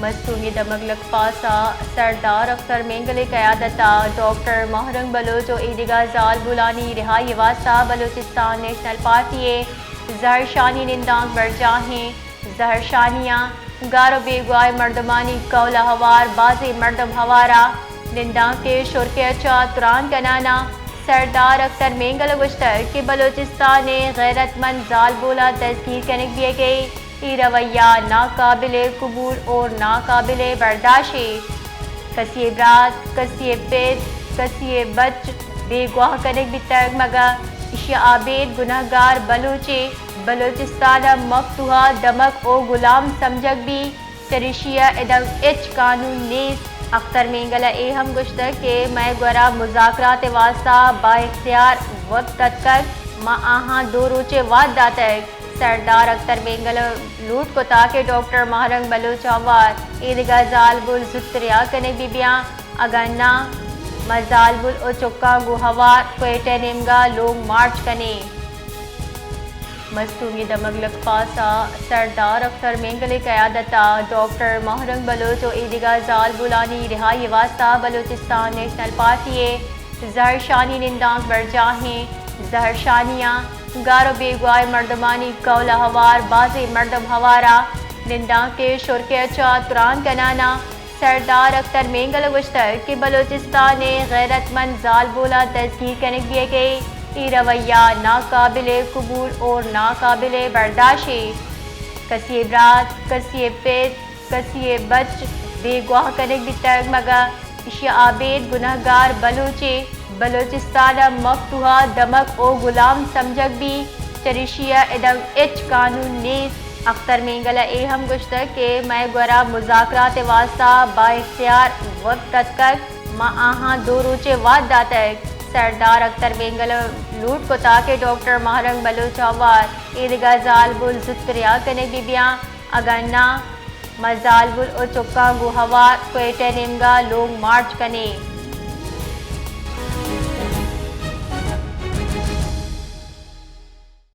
مستونگ ءِ دمگ لکپاس ءَ سردار اختر مینگل ءِ قیادت ءَ ڈاکٹر ماہ رنگ بلوچ ءُ ایدگہ زالبولانی رہائی ءِ واستہ بلوچستان نیشنل پارٹی ءِ زہرشانی نندانک برجاہ ایں۔ زہرشانی ءَ گار ءُ بیگواہ مردمانی کہول ءَ ہوار بازیں مردم ہوار ءَ نندانک ءِ شرکے ءَ چہ تران کنان ءَ سردار اختر مینگل ءَ گوشتگ کہ بلوچستان ءِ غیرت مند زالبول ءَ دزگیر کنگ بیگ ءِ اے رویہ ناقابل قبول اور ناقابل برداشت اِنت۔ کسی ءِ برات، کسی ءِ پت، کسی ءِ بچ بیگواہ کنگ بیتگ، مگہ ایشی ءَ ابید گناہگار بلوچے؟ بلوچستان ءَ مفتوحا دمگ ءُ غلام سمجھگ بیت، چریشی ءَ ادا ہچ قانون نیست۔ اختر مینگل ءَ اے ہم گوشتگ کہ مئے گورا مذاکرات ءِ واستہ با اختیار وفد اتکگ، ما آہاں دو روچے وھد داتگ۔ سردار اختر مینگل ءَ لوٹ کتگ کہ ڈاکٹر ماہ رنگ بلوچ ءِ ہوار ایدگہ زالبول زوت رہا کنگ بہ بیاں، اگاں ناں ما زالبول ءُ چکاں گوں ہوار کوئٹہ ءِ نیمگ ءَ لونگ مارچ کنیں۔ مستونگ ءِ دمگ لکپاس ءَ سردار اختر مینگل ءِ قیادت ءَ ڈاکٹر ماہ رنگ بلوچ ءُ ایدگہ زالبولانی رہائی ءِ واستہ بلوچستان نیشنل پارٹی ءِ زہرشانی نندانک برجاہ ایں۔ زہرشانی ءَ گار ءُ بیگواہ مردمانی کہول ءَ ہوار بازیں مردم ہوار ءَ نندانک ءِ شرکے ءَ چہ تران کنان ءَ سردار اختر مینگل ءَ گوشتگ کہ بلوچستان ءِ غیرت مند زالبول ءَ دزگیر کنگ بیگ ءِ اے رویہ ناقابل قبول اور ناقابل برداشت اِنت۔ کسی ءِ برات، کسی ءِ پت، کسی ءِ بچ بیگواہ کنگ بیتگ، مگہ ایشی ءَ ابید گناہگار بلوچے؟ بلوچستان ءَ مفتوحا دمگ ءُ غلام سمجھگ بیت، چریشی ءَ ادا ہچ قانون نیست۔ اختر مینگل ءَ اے ہم گوشتگ کہ مئے گورا مذاکرات ءِ واستہ با اختیار وفد اتکگ، ما آہاں دو روچے وھد داتگ۔ سردار اختر مینگل ءَ لوٹ کتگ کہ ڈاکٹر ماہ رنگ بلوچ ءِ ہوار ایدگہ زالبول زوت رہا کنگ بہ بیاں، اگاں ناں ما زالبول ءُ چکاں گوں ہوار کوئٹہ ءِ نیمگ ءَ لونگ مارچ کنیں۔